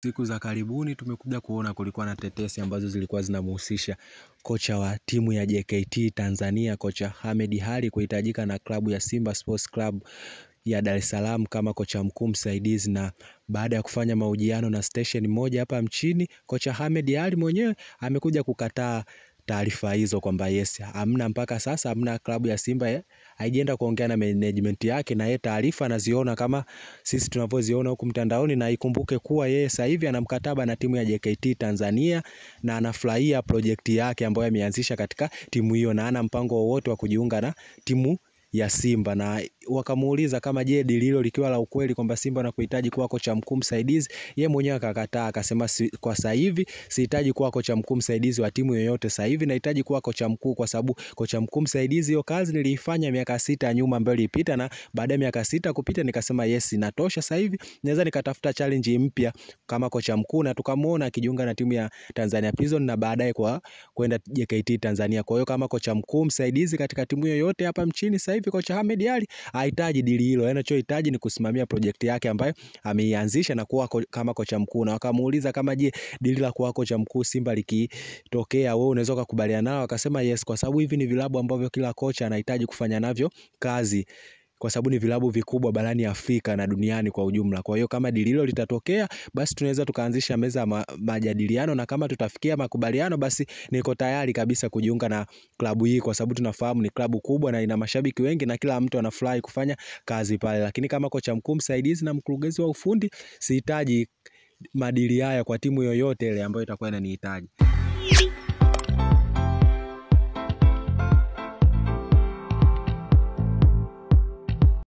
Siku za karibuni tumekuja kuona kulikuwa na tetesi ambazo zilikuwa zinamhusisha kocha wa timu ya JKT Tanzania, kocha Ahmed Ally kuhitajika na klabu ya Simba Sports Club ya Dar es Salaam kama kocha mkuu msaidizi. Na baada ya kufanya mahojiano na station moja hapa mchini, kocha Ahmed Ally mwenyewe amekuja kukataa taarifa hizo kwamba yes, hamna mpaka sasa, hamna klabu ya Simba haijaenda kuongea na management yake, na yeye taarifa anaziona kama sisi tunavyoziona huku mtandaoni. Na ikumbuke kuwa yeye sasa hivi ana mkataba na timu ya JKT Tanzania na anafurahia project yake ambayo ameanzisha katika timu hiyo, na ana mpango wowote wa kujiunga na timu ya Simba. Na wakamuuliza kama je, dili hilo likiwa la ukweli kwamba Simba anakuhitaji kuwa kocha mkuu msaidizi, ye mwenyewe akakataa, akasema kwa sasa hivi sihitaji kuwa kocha mkuu msaidizi wa timu yoyote, sasa hivi nahitaji kuwa kocha mkuu, kwa sababu kocha mkuu msaidizi hiyo kazi niliifanya miaka 6 nyuma ambayo ilipita, na baada ya miaka 6 kupita nikasema yes, inatosha, sasa hivi naweza nikatafuta challenge mpya kama kocha mkuu. Na tukamuona akijiunga na timu ya Tanzania Prison na baadaye kwa kwenda JKT Tanzania. Kwa hiyo kama kocha mkuu msaidizi katika timu yoyote hapa mchini sasa hivi kocha Ahmed Ally hahitaji dili hilo, anachohitaji ni kusimamia project yake ambayo ameianzisha na kuwa kama kocha mkuu. Na wakamuuliza kama je, dili la kuwa kocha mkuu Simba likitokea wewe unaweza kukubaliana nao? Akasema yes, kwa sababu hivi ni vilabu ambavyo kila kocha anahitaji kufanya navyo kazi, kwa sababu ni vilabu vikubwa barani Afrika na duniani kwa ujumla. Kwa hiyo kama dili hilo litatokea, basi tunaweza tukaanzisha meza majadiliano, na kama tutafikia makubaliano, basi niko tayari kabisa kujiunga na klabu hii, kwa sababu tunafahamu ni klabu kubwa na ina mashabiki wengi na kila mtu anafurahi kufanya kazi pale. Lakini kama kocha mkuu msaidizi na mkurugenzi wa ufundi, sihitaji madili haya kwa timu yoyote ile ambayo itakuwa inanihitaji.